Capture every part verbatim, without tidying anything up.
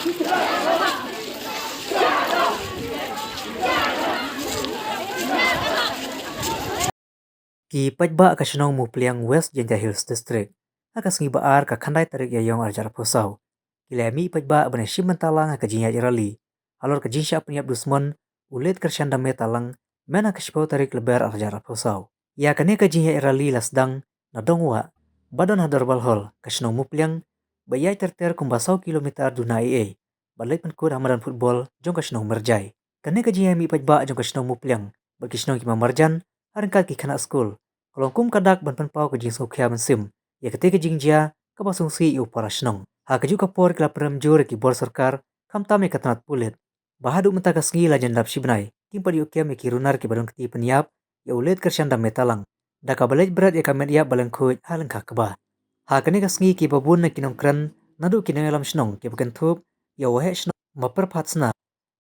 Ki paidbah ka shnong Mupliang, West Jaintia Hills District, ha ka sngi Ba-ar ka khyndai tarik Ïaïong arhajar arphew saw, ki la mih paidbah ban ïashim bynta lang ha ka jingïaid rally halor ka jingshah pynïap dusmon u Late Kyrshan Dame Talang, myn ha ka shiphew tarik Lber arhajar arphew saw. Ïa kane ka jingïaid rally la sdang na Dongwah, ba don ha Dorbar Hall ka shnong Mupliang, ba ïaid ter ter kumba saw kilometer duna ei ei, bad leit pynkut ha madan football jong ka shnong Myrjai. Kane ka jingïaid mih paidbah jong ka shnong Mupliang bad ki shnong ki marjan ha ryngkat ki khynnah skul, ka long kum ka dak ban pynpaw ka jingsngewkhia mynsiem ïa katei ka jingjia kaba sngewsih ïa u para shnong. Ha kajuh ka por ki la pynrem jur ïa ki bor sorkar, khamtam ïa ka tnat pulit, ba haduh mynta ka sngi la jan dap shi bnai kim pat ïoh kem ïa ki runar kiba don kti pynïap ïa u Late Kyrshan Dame Talang, da kaba leit bret ïa ka met ïap ba lyngkhuid ha lyngkha kba. Ha kane ka sngi kiba bun na ki nongkren naduh ki nongïalam shnong kiba kynthup ïa u Waheh Shnong Ma Pyrphat Sna,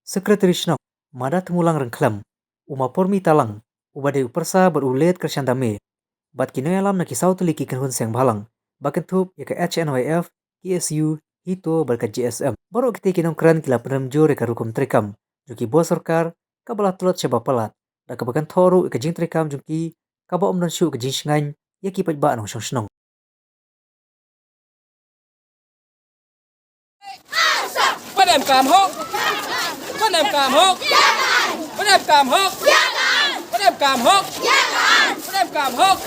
Secretary Shnong Ma Dathmulang Ryngkhlem, u Ma Pormi Talang uba dei u pyrsa bad u Late Kyrshan Dame, bad ki nongïalam na ki saw tylli ki kynhun seng bhalang ba kynthup ïa ka H N Y F, K S U, HITO bad ka J S M. Baroh kitei ki nongkren ki la pynrem jur ïa ka rukom treikam jong ki bor sorkar kaba la tlot shaba palat, da kaba kynthoh ruh ïa ka jingtreikam jong ki kaba ym don shuh ka jingshngaiñ ïa ki paidbah nongshong shnong. Padem kam hok. Padem kam hok. Padem kam hok. Padem kam hok. Padem kam hok.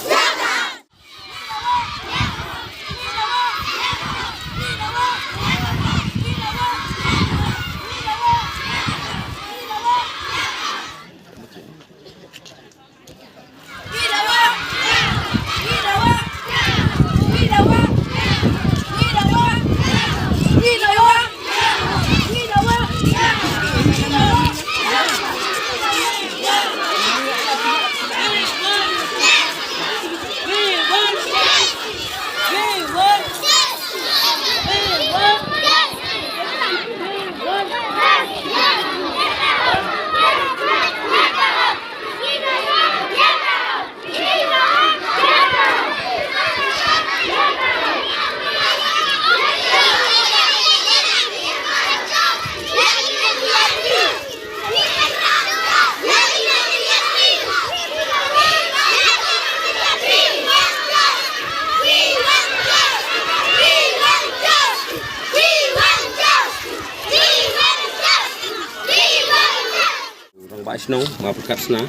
Rangbah shnong, Ma Pyrkhat Sna,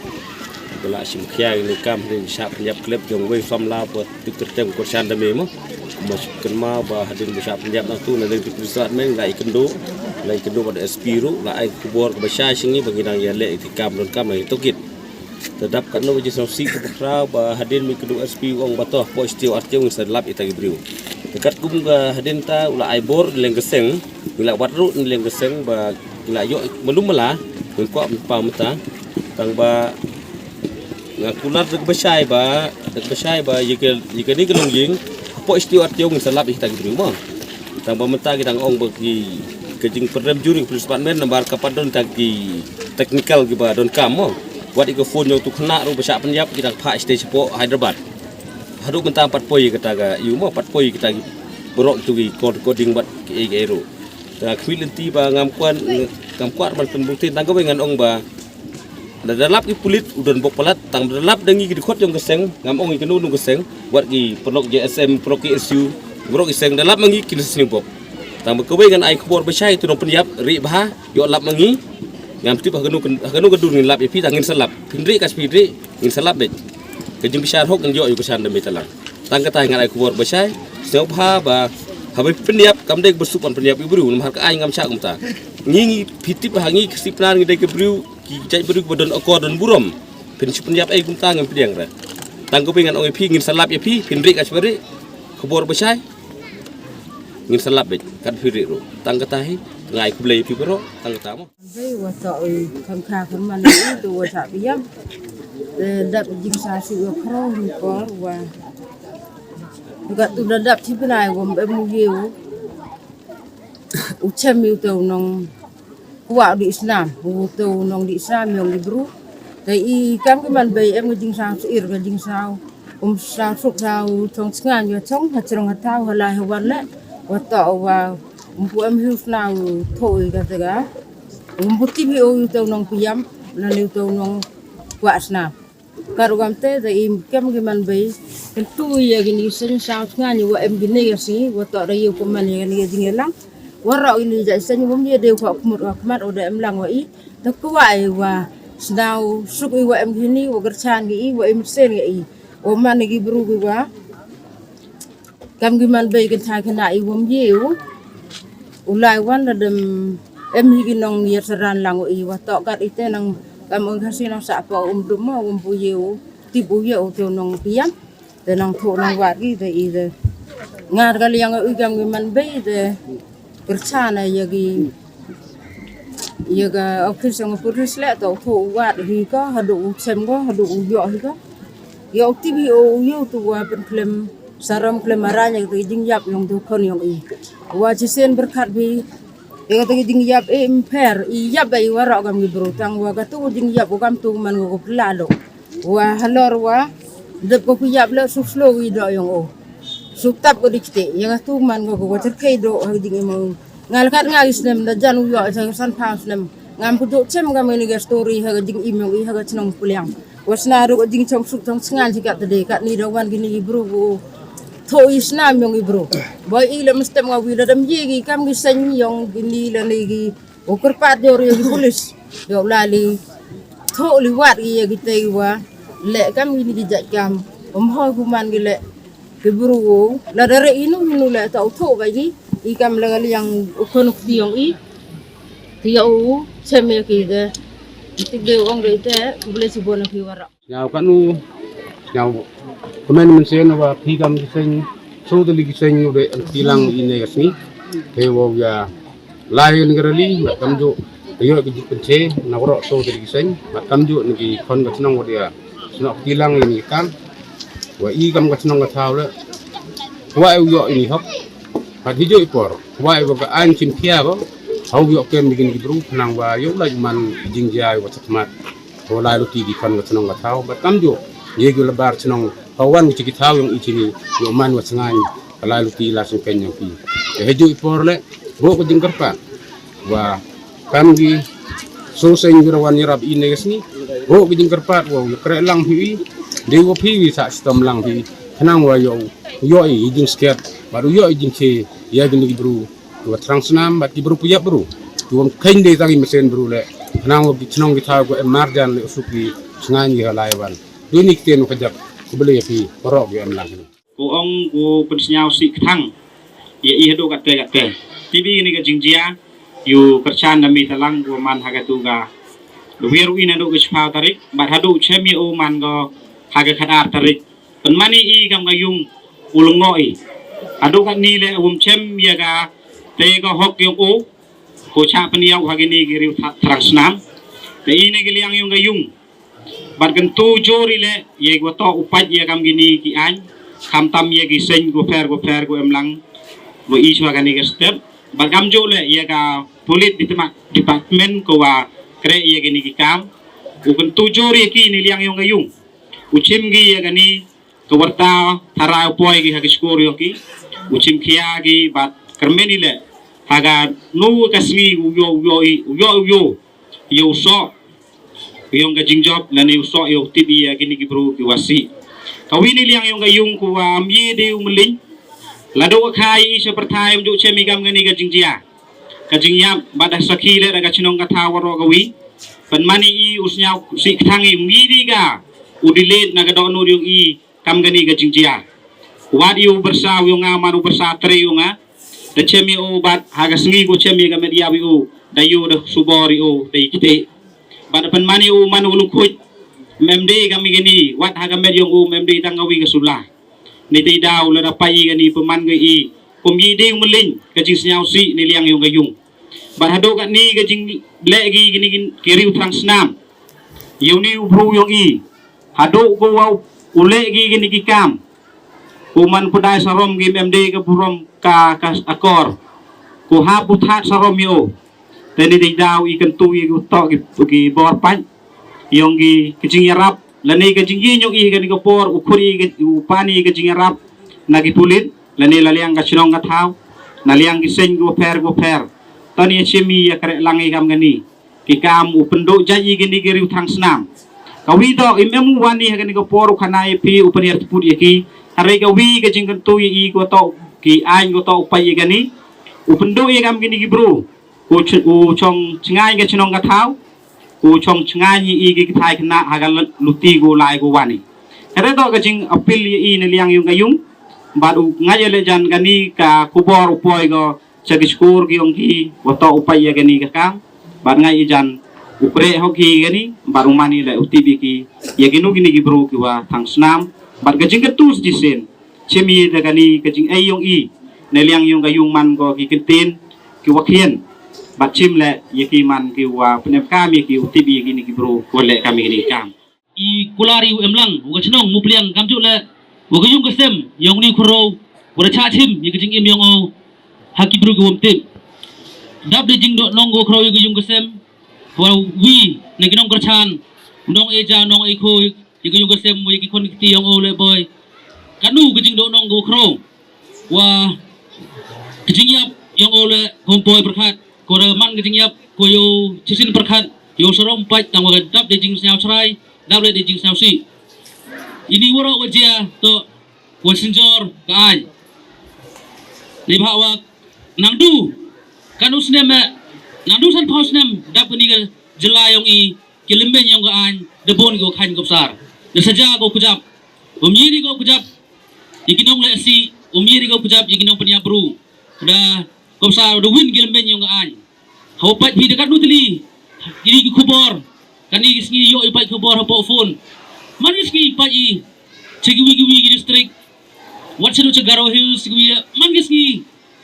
ba la shim khia ïa kane ka kam hadien ba shah pynïap khlem jong uwei u samla ba tip kyrteng Kyrshan Dame mo. Ma shu kynmaw ba hadien ba shah pynïap nangtu na dei tip kyrteng men la ïakynduh, la ïakynduh bad S P ruh, la ai khubor kaba shai sha ngi ba ngi nang ïaleh ïa ki kam donkam na ïa tohkit. Te dap katno ka jingsngewsih kaba khraw ba hadien ba ïakynduh S P u ong ba to hapoh shi taïew ar taïew ngin sa lap ïa kita ki briew. Te katkum ka hadien ta u la ai bor na liang ka seng, ngi la wad ruh na liang ka seng ba ngi la ïoh mano mala, ngim kwah ban pynpaw mynta. Tang ba nga kular da kaba shai ba, da kaba shai ba ïa ka, ïa kane ka longïing hapoh shi taïew ar taïew ngin sa lap ïa kita ki briew mo. Tang ba mynta ki dang ong ba ki, ka jingpynrem jur ïa ka police department namar ka pat don kita ki technical kiba donkam mo. Wat ïa ka phone jong utu u khynnah ruh ba shah pynïap ki dang phah sha shatei shapoh Hyderabad. Haduh mynta ym pat poi ïa kata ka ïa u mo, ym pat poi ïa kita ki baroh kitu ki call recording bad kiei kiei ruh. Te nga khmih lynti ba ngam kwah, ngam kwah ban pynbun ktien, tang kawei ngan ong ba lada lap ki pulit u don bok palat, tang ba lada lap da ngi ki dkhot jong ka seng, ngam ong ïa kano kano ka seng, wat ki paralok J S M, paralok K S U, baroh ki seng, da lap ma ngi kin sa sniew bok. Tang ba kawei ngan ai khubor ba shai, utu u nongpynïap rieh bha, ïoh lap ma ngi. Ngam tip ha kano ka, ha kano ka dur ngin lap ïa phi, tang ngin sa lap. Phin rieh ka phi rieh, ngin sa lap beit. Ka jingbishar hok ngin ïoh ïa u Kyrshan Dame Talang. Tang kata hi ngan ai khubor ba shai, sngewbha ba haba phi pynïap kam dei kaba suk ban pynïap ïa u briew, namar ka aiñ ngam shah kumta. Ngi, ngi, phi tip ha ngi ki Sipnar ngi dei ki briew, ki jait briew kiba don akor don burom. Phin shu pynïap ei kumta ngim pdiang re. Tang kawei ngan ong ïa phi, ngin sa lap ïa phi, phin rieh ka shwa rieh. Khubor ba shai ngin sa lap beit, kat phi rieh ruh. Tang kata hi, nga ai khublei ïa phi baroh, tang kata mo. Bei wa toh, eh, kham kha kham man, eh, to wa sa biang. Eh, dap jingsa si wa khro ni por wa. Gat tu da dap chi bnai wa mbem u ye u. U chem u to nong kwah dih snam, u to nong dih snam yong i bru. Te i kam ki man bei em ka jingsa sir ka jingsa. Um sa suk sa u chong sngan wa chong, ha chrong ha thaw, ha lai ha wan le. Wa toh wa Mpu em hiu sna u tho i ka tega. Mpu tip hi u tau nong piam, na ni u tau nong kuak sna. Kar u gam te da i kem ki man bei. Kentu ya gini sen sa tnga ni wa em gini ya si, wa to da yu kuman ya gini ya jing ya lang. Wa ro ini ja sen wa mi de wa kumut wa kumat o da em lang wa i. Ta kuak i wa sna u suk i wa em gini, wa gerchan gi i, wa em sen gi i. Wa man gi bru gi wa. Kam gi man bei kan thai kana i wom ye u. U lai wan da dem em hi gi nong yer saran lang u i wa to kat i te nang kam ong kasi nang sa pa um dum mo um bu ye u. Tip u ye u te nong piam. Te nang tho nang wat gi te i te. Ngar ka liang u i kam gi man bei te. Kerchana ya gi ya ga office ng pulis le to tho wat hi ka hadu u chem ko hadu u yo hi ka. Ya u tip hi u yo tu wa pen klem saram klem ara ya te jing yap yong tu kon yong i. Wa chi sen berkat bi ya te jing yap e imper i yap ba i wa ro gam gi bru tang wa ka tu jing yap u gam tu man ko pla lo. Wa halor wa dep ko ku yap le su slow i do yong o. Su tap ko dikte ya ka tu man ko ko ter kei do ha jing i mo. Ngal kat nga isnem da jan u yo sa san pa snem. Ngam ku do chem ga meni ga story ha ga jing i mo i ha ga chnong puliang. Wa sna ru ga jing chong suk chong sngal ji kat de kat ni da wan gini i bru ko. Tho i sna yong i bru. Boy i le mestem nga wi da dam ye gi kam gi sen yong gini la ni gi. U kyrpad jor ya ki pulis. Ya u la li tho li wat ki ya ki tei wa le kam ki ni ki jait kam. Um hoi kuman ki le ki bru u la dare inu inu le ta u tho ba ki i kam le ka liang u kon u kti yong i. Ti ya u chem ya ki de. Ti de ong de te ku ble si bona ki wara. Sñiaw katnu, sñiaw. Kmen mynsen wa phi kam ki seng, so de li ki seng u de ang tilang i ne ka sngi. Te wa ya lai ni ka rally, mat kam ju, yo ki ju penche, na waro so de li ki seng, mat kam ju ni ki kon ka chnong wa dia. Sñiaw tilang i ni kam. Wa i kam ka chnong ka thaw le. Wa u yo i ni hok. Pat hi ju i por. Wa i wa ka an chim khia ko. Hau yo kem ni ki bru, nang wa yo la man jingjia wa chakmat. Ko lai luti ki kon ka chnong ka thaw, bat kam ju. Ye ki labar chnong, ka wan ki thaw yong i chini, yo man wa sngan, ka lai luti la sngken yong ki. Te he ju i por le, bo ko jingkyrpad. Wa kam ki, so seng ju wan yarap i ne sngi. Bo ko jingkyrpad, wa kre lang phi i, de wa phi wi sa stom lang phi. Khnang wa yo, yo i jingsket, bat yo i jingche, ya ki ni ki bru. Ki wa thrang snam, bat ki bru puyap bru. Ki wa kheiñ de tang i mesen bru le. Khnang wa ki chnong ki thaw ko em marjan le usuk ki sngan ki halai wan. Duni ki ten ka jap, ku bele ya phi, parok ki em lang. Ko ong ko pynsñiaw si kthang. Ya i hadu kate kate. Tibi ni ka jingjia, yu kyrchan da mi talang ko man ha ka tu ka. Wiru i na du ka chiphaw tarik, bat hadu chem ya u man ko ha ka khadar tarik. Pynmani i kam ka yung u lngo i. Hadu kat ni le wum chem ya ka te ka hok yung u. Ko cha pynïaw ha kini ki riw tha-, thrang snam. Te i ne ki liang yung ka yung. Bat kan tu jor i le ye ko to u pait ya kam kini ki ain. Kam tam ya ki seng ko pher ko pher ko em lang. Ko i chwa kani ka step. Bat kam jo le ya ka pulit di tema-, department ko wa kre ya kini ki kam. U kan tu jor ya ki ni liang yung ka yung. U chim ki ya kani ka warta tharai u poi ki ha ki skur yong ki. U chim khia ki bat kyrmen i le. Ha ka nu ka sngi u yo, u yo i, u yo, u yo. Yo so. Yong ka jingjop, lane u so yo tip i ya kini ki bru ki wasi. Ka wi ni liang yong ka yung ku wa am ye de u mling. Lado ka khai i sha pyrthai um ju chem i kam kani ka jingjia. Ka jingyap, bat da sakhi le da ka chnong ka thaw waro ka wi. Pynmani i u sñiaw si kthang i um ye de ka. U dilet na ka doh nur yong i. Kam kani ka jingjia. Wat yu bersa yu nga man u bersa tre yu nga. Da chem yu bat ha ka sngi ko chem yu ka met yu yu. Da yu da subor yu da i kite. Bat da pynman yu man u lungkhuit. Mem de kam i kani wat ha ka met yong u mem de tang ka wi ka sula. Ni te daw la da pai i kani pynman ka i. Kum i de u melin ka jingsñiaw si ni liang yong ka yung. Bat hadu kat ni ka jingleh ki kini ki riw thrang snam. Yow ni u bru yong i. Hadu ko wa u leh ki kini ki kam. Ko man pudai sarom ki mem de ka burom ka, ka akor. Ko ha puthat sarom yo. Te ni dei daw i kan tu i ko to ki, ki bor pach. Yong ki, ki jingyarap. Lane ka jingïeng yong i kani ka por, u khur i ka, u pan i ka jingïarap na ki pulit, lane la liang ka chnong ka thaw. na liang ki seng ki waper ki waper. To ni shim ïa ka rek lang ïa kam kani ki kam u pynduh jait ïa kini ki riew thrang snam. Ka wi to im em u wan ïa kani ka por u khana ïa phi u pynhiar tput ïa ki. Hare ka wi ka jingkyntu ïa i ko to ki ain ko to u pai ïa kani u pynduh ïa kam kini ki bru. U chong chngain ka chnong ka thaw u chong chngain ïa i ki kthai khynnah ha ka luti ko lai ko wani. Hare to ka jing appeal ïa i na liang yung ka yung. Bad u ngai ïa le jan kani ka khubor u poi ko cha ki skur ki ong ki wa to u pai ïa kani ka kam. Bad ngai ïa jan u pre ho ki kani bad u mani le u tibi ki ïa kinu kini ki bru ki wa thang snam. Bad ka jingkyntu sdisen chim ïa da kani ka jing ei yong i na liang yung ka yung man ko ki kyntin ki wa khien. Bad chim le ïa ki man ki wa pynep kam ïa ki u tibi ïa kini ki bru ki wa le kam ïa kini kam. I kular i u em lang u ka chnong mu pliang kam ju le u ka yung ka sem yong ni khuro u da cha chim ïa ka jing im yong o ha ki bru ki wam tip. Dap de jing do nong u khuro ïa ka yung ka sem wa wi na ki nong ka chan nong e ja nong e kho ïa ka yung ka sem ïa ki khon ki ti yong o le boy. Kanu ka jing do nong u khuro wa ka jing yap yong o le kom poi perkhat ko da man ka jing yap ko yo chisin perkhat yo sarom pait tang wa ka dap de jing sñaw chrai dap le de jing sñaw si. Ini waro wa jia to wa sinjor ka ai. Ni bha wa nang du kanu snem me nang du san pau snem dap ni ka jela yong i ki lembeng yong ka ain da bon ko khan ko sar da saja ko kujap. Um yiri ko kujap ïa ki nong le si um yiri ko kujap ïa ki nong pynïap bru da ko sar da win ki lembeng yong ka ain. Hau pat phi da kat nutli kini ki khubor kani ki sngi yo i pat khubor hapo phone. Man ki sngi pat i chiki wi ki wi ki district wat sadu cha Garo Hills ki wi man ki sngi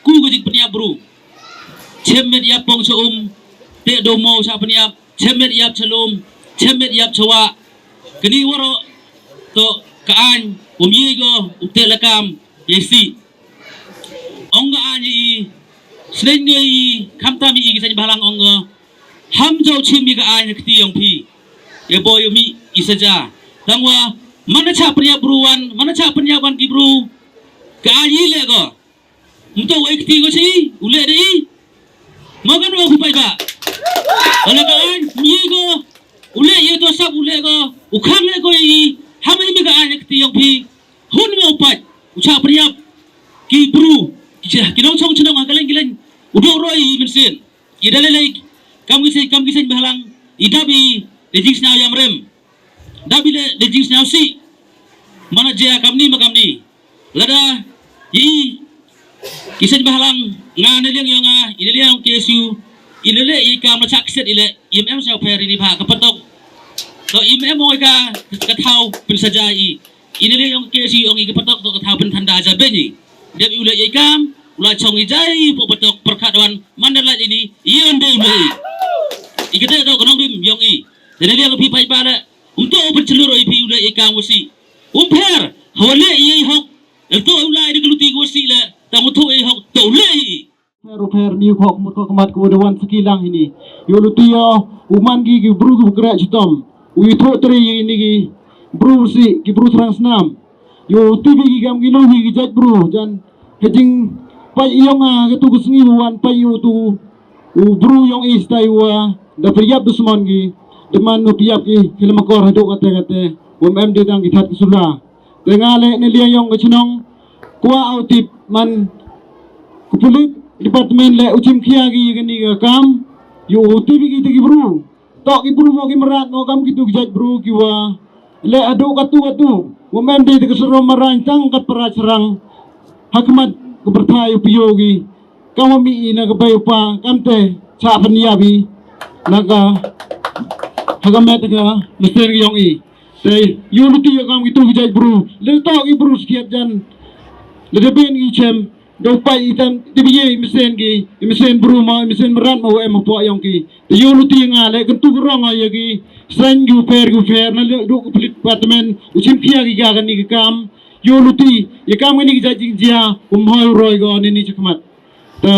ku ka jing pynïap bru. Chem met ïap pong cha um te do mo cha pynïap. Chemet ïap chalum chemet ïap chawa. Kani waro to ka ain um ye go u te lakam ye si. Ong ka ain i sneng go i khamtam i ki sain balang ong go ham jau chim i ka ain kti ong phi. Ye boy mi i saja tangwa mana cha pnya bruan mana cha pnya ban ki bru. Ka ain i le go. Mto wai kti ko si u le dei. Mo kan wa ku pai ba. Ala ka an mi ko u le ye to sap u le ko u khang le ko i. Ham i mi ka an kti yok phi. Hun me u pai u cha priap ki bru ki cha ki nong chong chnong ha ka leng ki leng u do roi i min sen. Ki da le le kam ki sen kam ki sen balang i dap i le jing sñaw yam rem. Da bile de jing sñaw si mana jia kamni ma kamni. Lada i ki seng bahalang nga ne liang yong nga i ne liang K S U i ne le i kam la chak set i le i em sñaw pher i ni bha ka patok. To i em oi ka ka thau pin saja i i ne liang yong K S U yong i ka patok to ka thau pin thanda ja ben i. Dep i u le i kam u la chong i jai po patok perkhat wan man da la i ni i on de i i. I kete to ka nong rim yong i. Te ne liang pi pai ba le. Um to u pynchylur oi phi u leh ïa ka wasi. Um pher ha wa leh ïa i hok. Em to u lai da ka luti ka wasi le tang u to ïa i hok to u leh ïa i. Pher u pher mi u khok mut khok mat ka wa da wan saki lang hini. Ïa u luti ïa u man ki ki bru ki bru kre chitom. U ïa to tre ïa ni ki bru wasi ki bru thrang snam. Ïa u tibi ki kam ki lu ki ki jait bru jan. Ka jing pait ïong a ka tu ka sngi wan pait ïa u tu. U bru yong i stai wa da pyrïap da smon ki da man u pïap ki ki lama kor haduh kate kate wa em de tang ki that ki sula. Te nga le ne liang yong ka chnong kwa au tip man ku pulit department le u chim khia ki kani ka kam yu u tip ki te ki bru. Tok ki bru mo ki mrad mo kam ki tu ki jait bru ki wa le adu katu katu wa em de te ka suro marang tang kat para cherang. Hakmat ka berthai u pio ki. Kam wa mi i na ka bai u pa kam te cha phan ya bi na ka ha ka met ka mester yong i. Te yu luti ya kam ki tu ki jait bru le to ki bru skiat jan le de ben ki chem do pai i tam de bi ye i mesen ki i mesen bru ma i mesen rat ma wa em po yong ki. Te yu luti nga le kan tu rong ya ki sen yu per yu per na le du ku plit department u chim pia ki ga ka ni ki kam. Yu luti ya kam ka ni ki jait jing jia um hoi roi go ni ni chakmat. Te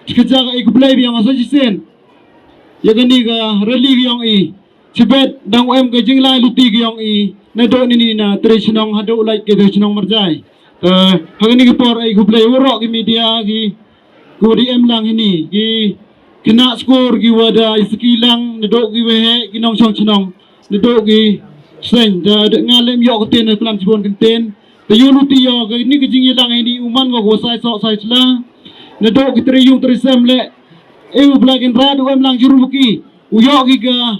chikajak ai ku blai biang asa jisen. Ya kani ka rally ka yong i chibet dang em ka jinglai luti ka yong i na do ni ni na tre chnong hado lai ke tre chnong marjai. Te ha kani ka por ai ku blai warok ki media ki Ko di em lang hini ki kena skor ki wada isaki lang nadok ki wehe ki nongchong chnong nadok ki seng da de nga lem yok ten na kulam chibon kenten. Te yu luti yo ke ni ke jing lang hini uman ko ko sai sok sai chla nadok ki teri yung teri sem le. E u bla kin rad u em lang juru ki u yok ki ga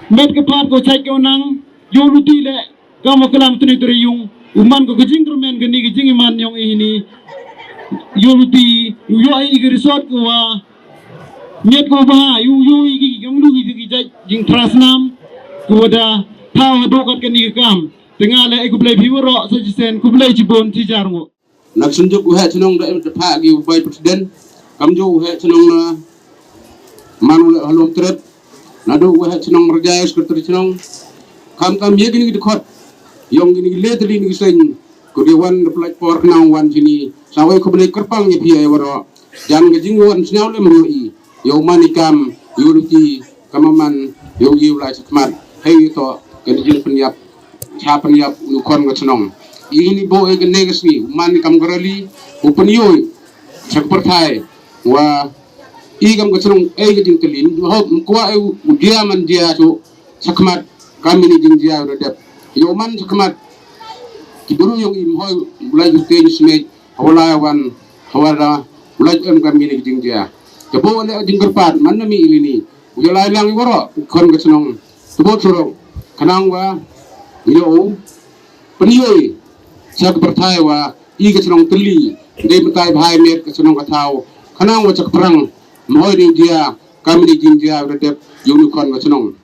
met ke pat ko chai ke nang yu luti le. Kam wa kalam tuni turi yung uman ko kajing kermen kani kajing iman yong ini. Yung ti yung yo i ke resort ko wa nyet ko ba yung yung i ki kam lu i ki jai jing trasnam ko wa da tau ha dokat kani ke kam. Tengah le ku blai biwaro sa jisen ku blai jibon jijar ngo. Nak senjuk u hek chnong da da pha gi u bai president. Kam ju u hek chnong na man u le halom tret. Na du u hek chnong merjai sekretari chnong. Kam kam ye gini gidi khot. Yong gini gidi le tadi ni seng. Ku dia wan da pelaj por kenang wan sini. Sawai ku beli kerpang ye pia ye waro. Jan ga jing wan sniaw le myo i. Yo mani kam yo luti kamaman yo ye u lai chakmat. Hei to kan jing penyap. Cha penyap u kon ga chnong. Ini bo e gane ga sni man kam garali u penyoi. Chak perthai wa i kam ga chnong e ga jing kelin ho kwa e u dia man dia tu chakmat kami ni jing dia u dep. Yo man chakmat ki buru yong im hoi u lai u teng sne hawala wan hawala u lai em kami ni jing dia. Ke bo le jing kerpat man na mi ilini u lai lang i waro kon ga chnong. Tebot surok kenang wa yo penyoi. Chak perthai wa i ka chnong teli dei metai bhai met ka chnong ka thau. Kenang wa chak perang mhoi ding dia kami ni jing dia redep yo ni kon ka chnong.